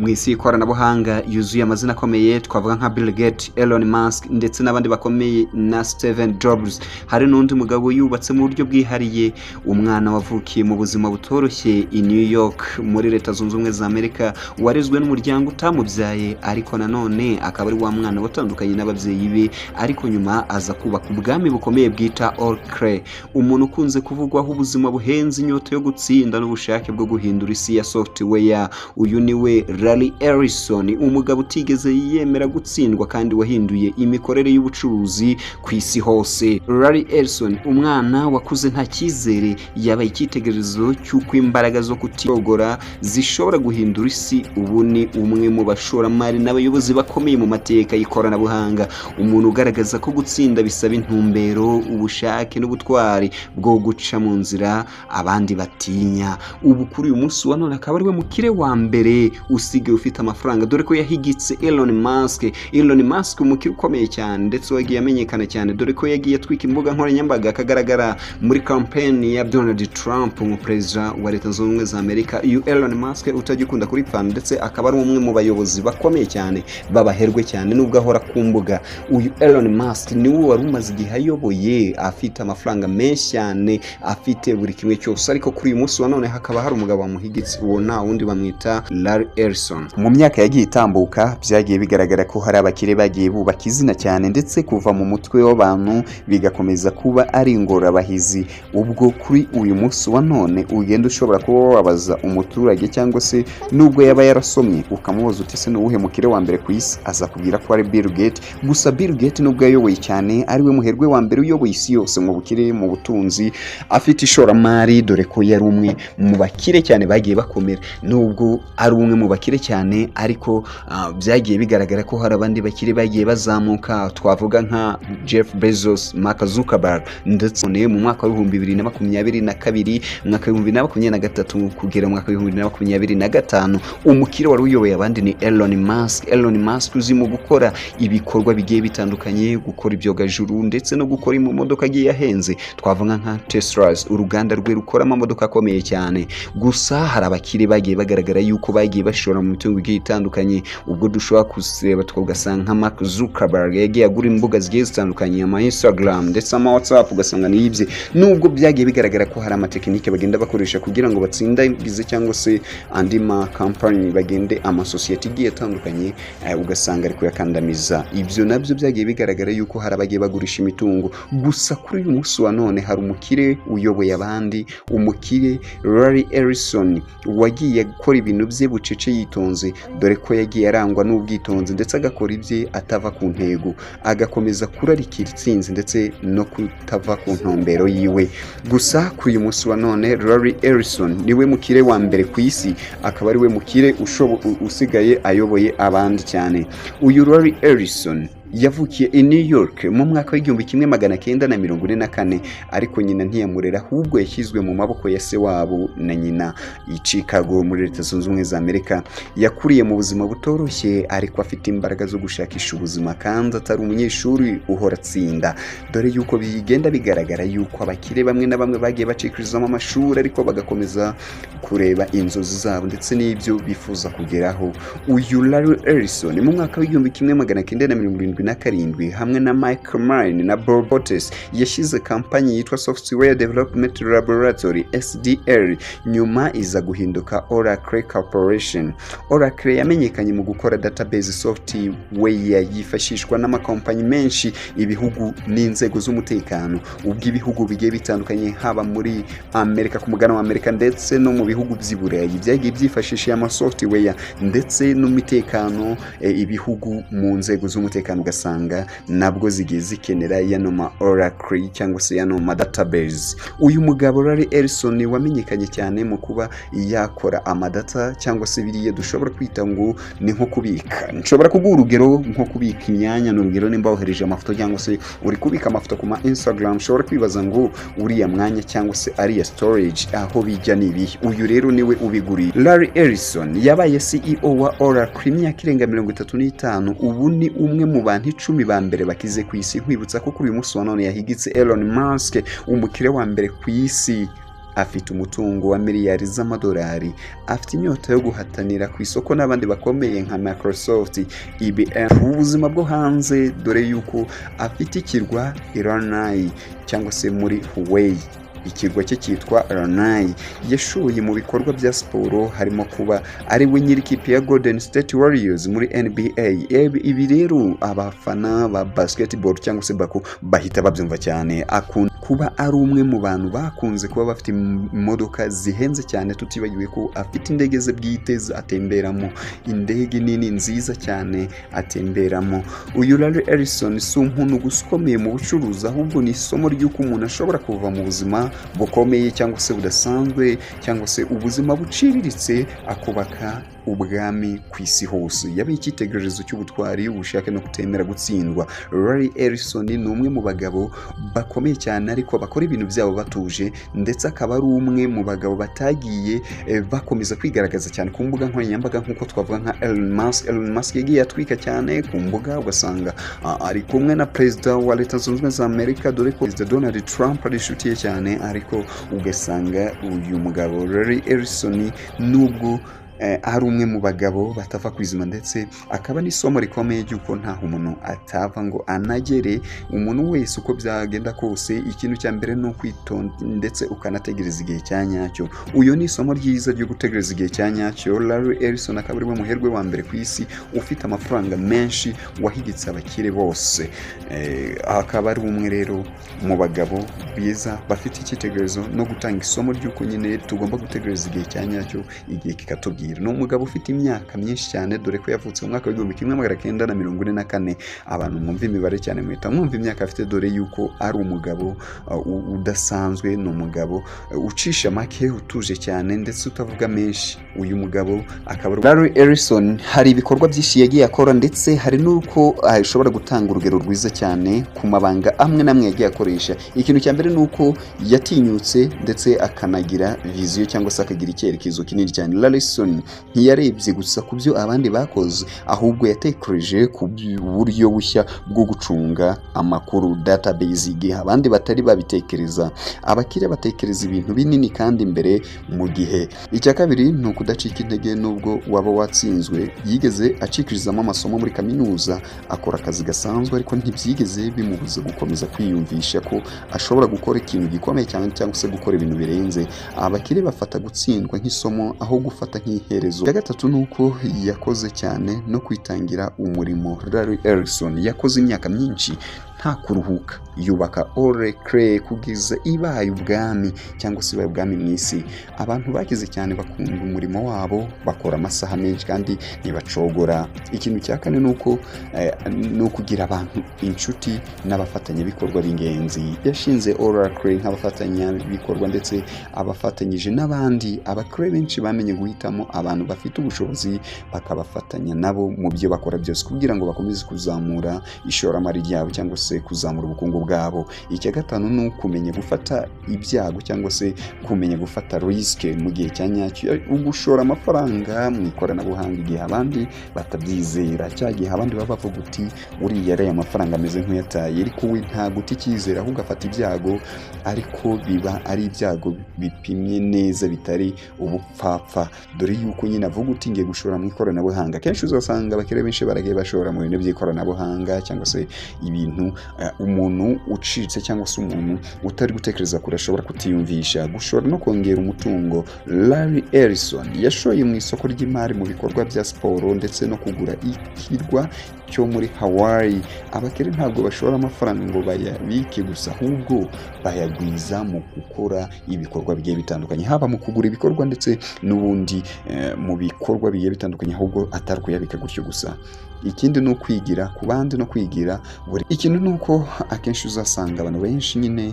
Mu isi y'ikoranabuhanga yuzuye amazina akomeye, twavuga nka Bill Gates, Elon Musk ndetse n'abandi bakomeye na Steven Jobs, hari n'undi mugabo yubatse mu buryo bwihariye, umwana wavukiye mu buzima butoroshye i New York muri Leta Zunze Ubumwe za Amerika, warezwe n'umuryango utamubyaye, ariko nanone akaba ari wa mwana watandukanye n'ababyeyi be, ariko nyuma aza kubaka ubwami bukomeye bwita Oracle. Umuntu ukunze kuvugwaho ubuzima buhenze, inyota yo gutsinda n'ubushake bwo guhindura isi ya software. Uyu ni we Larry Ellison, umugabo utigeze yemera gutsindwa kandi wahinduye imikorere y'ubucuruzi ku isi hose. Larry Ellison, umwana wakuze nta cyizere, yabaye icyitegererezo cy'uko imbaraga zo kutigora zishobora guhindura isi. Ubu ni umwe mu bashoramari n'abayobozi bakomeye mu mateka y'ikoranabuhanga, umuntu ugaragaza ko gutsinda bisaba intumbero, ubushake n'ubutwari bwo guca mu nzira abandi batinya. Ubu kuri uyu munsi wa none akaba ariwe mukire wa mbere usigaye ufite amafaranga, dore ko yahigitse Elon Musk. Elon Musk, umukire ukomeye cyane ndetse wagiye amenyekana cyane, dore ko yagiye atwika imbuga nkoranyambaga, akagaragara muri campaign ya Donald Trump, umuperezida wa Leta Zunze Ubumwe za Amerika. Uyu Elon Musk utajya ukunda kuri pfana, ndetse akaba ari umwe mu bayobozi bakomeye cyane babaherwe cyane nubwo ahora ku mbuga. Uyu Elon Musk niwe wari umaze igihe ayoboye, afite amafaranga menshi cyane, afite buri kimwe cyose, ariko kuri uyu munsi wa none hakaba hari umugabo wamuhigitse. Uwo nta wundi, bamwita Larry Ellison. Mu myaka yagiye itambuka, byagiye bigaragara ko hari abakire bagiye bubaka izina cyane, ndetse kuva mu mutwe w'abantu bigakomeza kuba ari ingorabahizi. Ubwo kuri uyu munsi wa none ugenda ushobora kuba wabaza umuturage, cyangwa se nubwo yaba yarasomye, ukamubaza uti: "Se ni uwuhe mukire wa mbere ku isi?" Azakubwira ko ari Bill Gates. Gusa Bill Gates, nubwo yayoboye cyane, ari we muherwe wa mbere uyoboye isi yose mu bukire, mu butunzi, afite ishoramari, dore ko yari umwe mu bakire cyane bagiye bakomera. Nubwo ari umwe mu bakire cyane, ariko byagiye bigaragara ko hari abandi bakire bagiye bazamuka, twavuga nka Jeff Bezos, Mark Zuckerberg. Ndetse mu mwaka wa 2022, mu mwaka wa 2023 kugera mu mwaka wa 2025, umukire wari uyoboye abandi ni Elon Musk. Elon Musk uzi mu gukora ibikorwa bigiye bitandukanye, gukora ibyogajuru ndetse no gukora imodoka agiye ahenze, twavuga nka Tesla, uruganda rwe rukora amamodoka akomeye cyane. Gusa hari abakire bagiye bagaragara yuko bagiye bashora mu mitungo igiye itandukanye. Ubwo dushobora kureba tugasanga nka Mark Zuckerberg yagiye agura imbuga zigiye zitandukanye, ama Instagram ndetse ama WhatsApp, ugasanga niyibye, nubwo byagiye bigaragara ko hari amatekinike bagenda bakoresha kugira ngo batsindagize cyangwa se andi ma company, bagende amasosiyete igiye atandukanye, ugasanga ari kuyakandamiza. Ibyo nabyo byagiye bigaragara yuko hari abagiye bagurisha imitungo. Gusa kuri uyu munsi wa none hari umukire uyoboye abandi, umukire Larry Ellison, wagiye gukora ibintu bye bucece yitonze, dore ko yagiye arangwa n'ubwitonzi ndetse agakora ibye atava ku ntego, agakomeza kurarikira itsinzi ndetse no kutava ku ntumbero yiwe. Gusa kuri uyu munsi wa none Larry Ellison niwe mukire wa mbere ku isi, akaba ariwe mukire usigaye ayoboye abandi cyane. Uyu Larry Ellison yavukiye i New York mu mwaka wa 1944, ariko nyina ntiyamurera, ahubwo yashyizwe mu maboko ya se wabo na nyina i Chicago muri Leta Zunze Ubumwe za Amerika. Yakuriye mu buzima butoroshye, ariko afite imbaraga zo gushakisha ubuzima, kandi atari umunyeshuri uhora atsinda, dore yuko bigenda bigaragara yuko abakire bamwe na bamwe bagiye bacikirizamo amashuri, ariko bagakomeza kureba inzozi zabo ndetse n'ibyo bifuza kugeraho. Uyu Larry Ellison, mu mwaka wa 1977, hamwe na Michael Martin na Bob Botes, yashyize kampanyi yitwa Software Development Laboratory, SDL, nyuma iza guhinduka Oracle Corporation. Oracle yamenyekanye mu gukora database software yifashishwa n'amakompanyi menshi, ibihugu n'inzego z'umutekano. Ubwo ibihugu bigiye bitandukanye, haba muri Amerika, ku mugabane wa Amerika, ndetse no mu bihugu by'i Burayi, byagiye byifashisha ama software ndetse n'umutekano, ibihugu mu nzego z'umutekano ugasanga nabwo zigiye zikenera yano ma Oracle cyangwa se yano ma database. Uyu mugabo Larry Ellison wamenyekanye cyane mu kuba yakora amadata, cyangwa se biriya dushobora kwita ngo ni nko kubika. Nshobora kuguha urugero nko kubika imyanya, ni urugero nimba wohereje amafoto cyangwa se uri kubika amafoto ku ma Instagram, ushobora kwibaza ngo uriya mwanya cyangwa se ariya storage aho bijya ni ibihe? Uyu rero niwe ubiguriye. Larry Ellison yabaye CEO wa Oracle imyaka irenga 35. Ubu ni umwe mu bantu 10 ba mbere bakize ku isi. Nkwibutsa ko kuri uyu munsi wa none yahigitse Elon Musk, umukire wa mbere ku isi. Afite umutungo wa miliyari z'amadolari, afite inyota yo guhatanira ku isoko n'abandi bakomeye nka Microsoft, IBM. Ubuzima bwo hanze, dore yuko afite ikirwa Lanai cyangwa se muri Hawaii. Ikirwa cye cyitwa Lanai. Yashoye mu bikorwa bya siporo, harimo kuba ari we nyiri ikipe ya Golden State Warriors muri NBA. Ibi rero abafana ba basketball cyangwa se bako bahita babyumva cyane. Akunda kuba ari umwe mu bantu bakunze kuba bafite imodoka zihenze cyane, tutibagiwe ko afite indege ze bwite atemberamo, indege nini nziza cyane atemberamo. Uyu Larry Ellison si umuntu gusa ukomeye mu bucuruzi, ahubwo ni isomo ry'uko umuntu ashobora kuva mu buzima bukomeye cyangwa se budasanzwe cyangwa se ubuzima buciriritse, akubaka ubwami ku isi hose. Yabaye icyitegererezo cy'ubutwari, ubushake no kutemera gutsindwa. Larry Ellison ni umwe mu bagabo bakomeye cyane, ariko bakora ibintu byabo batuje, ndetse akaba ari umwe mu bagabo batagiye bakomeza kwigaragaza cyane ku mbuga nkoranyambaga nk'uko twavuga nka Elon Musk. Elon Musk yagiye atwika cyane ku mbuga, ugasanga ari kumwe na perezida wa Leta Zunze Ubumwe za Amerika, dore ko Perezida Donald Trump ari inshuti ye cyane. Ariko ugasanga uyu mugabo Larry Ellison, nubwo ari umwe mu bagabo batava ku izima, ndetse akaba n'isomo rikomeye ry'uko ntaho umuntu atava ngo anagere. Umuntu wese uko byagenda kose, ikintu cya mbere ni ukwitonda ndetse ukanategereza igihe cya nyacyo. Uyu ni isomo ryiza ryo gutegereza igihe cya nyacyo. Larry Ellison akaba ari we muherwe wa mbere ku isi ufite amafaranga menshi, wahigitse abakire bose. Akaba ari umwe rero mu bagabo beza bafite icyitegererezo no gutanga isomo ry'uko nyine tugomba gutegereza igihe cya nyacyo, igihe kikatubwira. Ni umugabo ufite imyaka myinshi cyane, dore ko yavutse mu mwaka wa 1944. Abantu mwumva imibare cyane muhita mwumva imyaka afite, dore yuko ari umugabo udasanzwe. Ni umugabo ucisha make, utuje cyane ndetse utavuga menshi. Uyu mugabo akaba ari Larry Ellison. Hari ibikorwa byinshi yagiye akora, ndetse hari n'uko ashobora gutanga urugero rwiza cyane ku mabanga amwe n'amwe yagiye akoresha. Ikintu cya mbere ni uko yatinyutse ndetse akanagira vision cyangwa se akagira icyerekezo kinini cyane. Larry Ellison ntiyarebye gusa ku byo abandi bakoze, ahubwo yatekereje ku buryo bushya bwo gucunga amakuru, database, igihe abandi batari babitekereza. Abakire batekereza ibintu binini kandi mbere mu gihe. Icya kabiri ni ukudacika intege nubwo waba watsinzwe. Yigeze acikirizamo amasomo muri kaminuza, akora akazi gasanzwe, ariko ntibyigeze bimubuza gukomeza kwiyumvisha ko ashobora gukora ikintu gikomeye cyane cyangwa se gukora ibintu birenze. Abakire bafata gutsindwa nk'isomo aho gufata nk'iherezo. Icya gatatu ni uko yakoze cyane no kwitangira umurimo. Larry Ellison yakoze imyaka myinshi nta kuruhuka, yubaka Oracle kugeza ibaye ubwami cyangwa se ibaye ubwami mu isi. Abantu bakize cyane bakunda umurimo wabo, bakora amasaha menshi kandi ntibacogora. Ikintu cya kane ni uko ni ukugira abantu inshuti n'abafatanyabikorwa b'ingenzi. Yashinze Oracle nk'abafatanyabikorwa ndetse abafatanyije n'abandi. Abakire benshi bamenye guhitamo abantu bafite ubushobozi, bakabafatanya nabo mu byo bakora byose, kugira ngo bakomeze kuzamura ishoramari ryabo cyangwa se kuzamura ubukungu bwabo. Icya gatanu ni ukumenya gufata ibyago cyangwa se kumenya gufata risk mu gihe cya nyacyo, ugushora amafaranga mu ikoranabuhanga igihe abandi batabyizera. Cya gihe abandi baba bavuga uti uriya ariya amafaranga ameze nk'uyataye, ariko we nta guta icyizere, ahubwo afata ibyago, ariko biba ari ibyago bipimye neza, bitari ubupfapfa, dore yuko nyine avuga uti ngiye gushora mu ikoranabuhanga. Kenshi uzasanga abakire benshi baragiye bashora mu bintu by'ikoranabuhanga cyangwa se ibintu umuntu ucitse cyangwa se umuntu utari gutekereza kure ashobora kutiyumvisha. Gushora no kongera umutungo. Larry Ellison yashoye mu isoko ry'imari, mu bikorwa bya siporo ndetse no kugura ikirwa cyo muri Hawaii. Abakire ntabwo bashora amafaranga ngo bayabike gusa, ahubwo bayagwiza mu gukora ibikorwa bigiye bitandukanye, haba mu kugura ibikorwa ndetse n'ubundi mu bikorwa bigiye bitandukanye, ahubwo atari kuyabika gutyo gusa. Ikindi ni ukwigira ku bandi no kwigira buri ikintu. Ni uko akenshi uzasanga abantu benshi nyine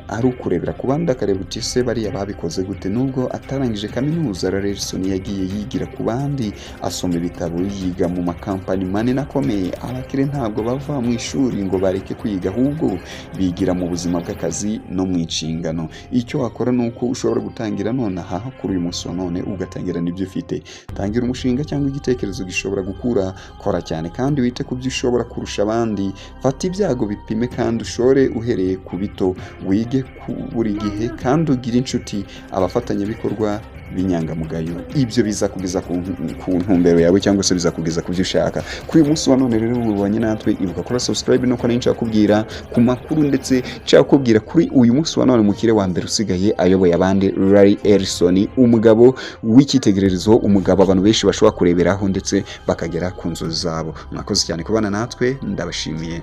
ari ukurebera ku bandi, akareba uti se bariya babikoze gute? Nubwo atarangije kaminuza, Larry Ellison yagiye yigira ku bandi, asoma ibitabo, yiga mu makampani manini akomeye. Abakire ntabwo bava mu ishuri ngo bareke kwiga, ahubwo bigira mu buzima bw'akazi no mu inshingano. Icyo wakora ni uko ushobora gutangira nonaha, kuri uyu munsi wa none, ugatangira n'ibyo ufite. Tangira umushinga cyangwa igitekerezo gishobora gukura. Kora cyane kandi wite ku byo ushobora kurusha abandi. Fata ibyago. Ibyago bipime kandi ushore uhereye ku bito, wige ku buri gihe kandi ugire inshuti, abafatanyabikorwa b'inyangamugayo. Ibyo bizakugeza ku ntumbero yawe cyangwa se bizakugeza ku byo ushaka. Kuri uyu munsi wa none rero mubanye natwe, ibuka kora subscribe, nuko nari nshaka kubwira ku makuru, ndetse nshaka kubwira kuri uyu munsi wa none umukire wa mbere usigaye ayoboye abandi, Larry Ellison, umugabo w'icyitegererezo, umugabo abantu benshi bashobora kureberaho ndetse bakagera ku nzozi zabo. Mwakoze cyane kubana natwe, ndabashimiye.